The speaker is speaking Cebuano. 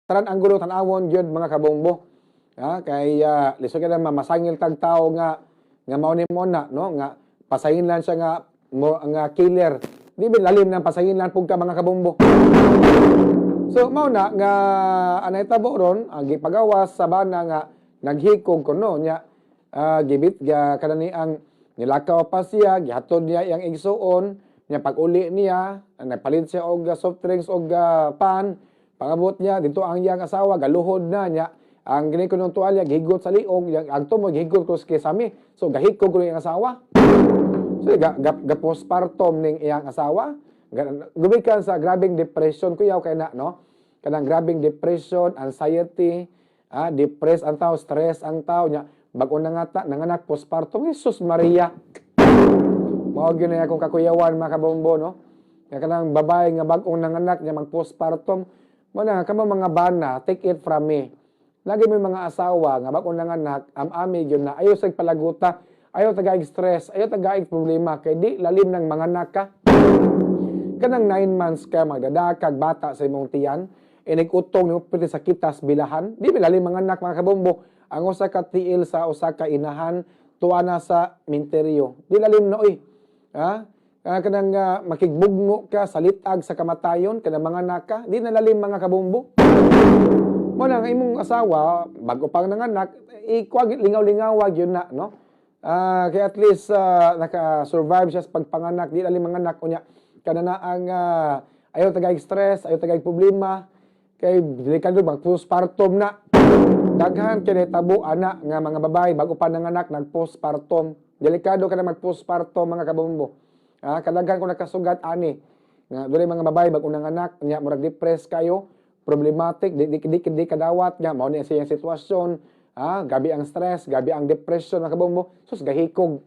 Tanan anggulo tan-awon gyud, mga kabombo. Ha, kay lisod kay na masangil tag tao nga nga mao ni mo na, no, nga pasahinlan siya nga mo nga killer. Di ba lalim ng pasahinlan pug ka, mga kabombo? So mao na nga anay tabo ron ang gipagawas sa bana nga naghikog kuno nya, gibit ga kanani ang nilakaw pa siya, gihatod niya iyang igsuon niya. Pag uli niya, nagpalit siya og soft drinks og pan. Pangabot niya dito, ang iyang asawa galuhod na niya. Ang gini kuno tuwalya gihigot sa liog, yang ang tumo gihigot ko sa kisame, so gahikog ko iyang asawa. So ga postpartum ning iyang asawa. Gumikan sa grabing depression kuyaw kay na, no, kanang grabing depression, anxiety, depressed ang tao, stress ang tao nya, bag-o na nga ta nanganak, postpartum. Jesus Maria. Mao gyud na akong kakuyawan, mga kabombo, no, nga kanang babae nga bag-ong nanganak nya mag postpartum. Mo na kamo mga bana, take it from me. Lagi may mga asawa nga bag-ong nanganak, am-ami gyud na, ayo sa palaguta, ayo tagaig stress, ayo tagaig problema kay di lalim ng manganak ka. Kanang 9 months ka magdadakag bata sa imong tiyan, inig utong nimo pwede sa kitas bilahan, di ba lalim manganak, mga kabombo? Ang usa ka tiil sa usa ka inahan tuwa na sa minteryo. Di lalim na oy. Ha? Kanang makigbugno ka sa litag sa kamatayon kanang manganak ka, di na lalim, mga kabombo. Mo na nga imong asawa bago pang nanganak, ikuag lingaw-lingawag yun na, no? Kaya at least naka-survive siya sa pagpanganak, di lalim manganak unya. Kana na ang ayaw tagaig stress, ayaw tagaig problema kay delikado bang postpartum na. Daghan kay tabo ana nga mga babae bago pa nanganak nag postpartum. Delikado ka na mag postpartum, mga kabombo. Kadaghan ko nakasugat ani nga dili mga babae bago nanganak nya murag depressed kayo, problematic, di kadawat nga mao ni siyang sitwasyon. Gabi ang stress, gabi ang depression, mga kabombo. Sus, gahikog.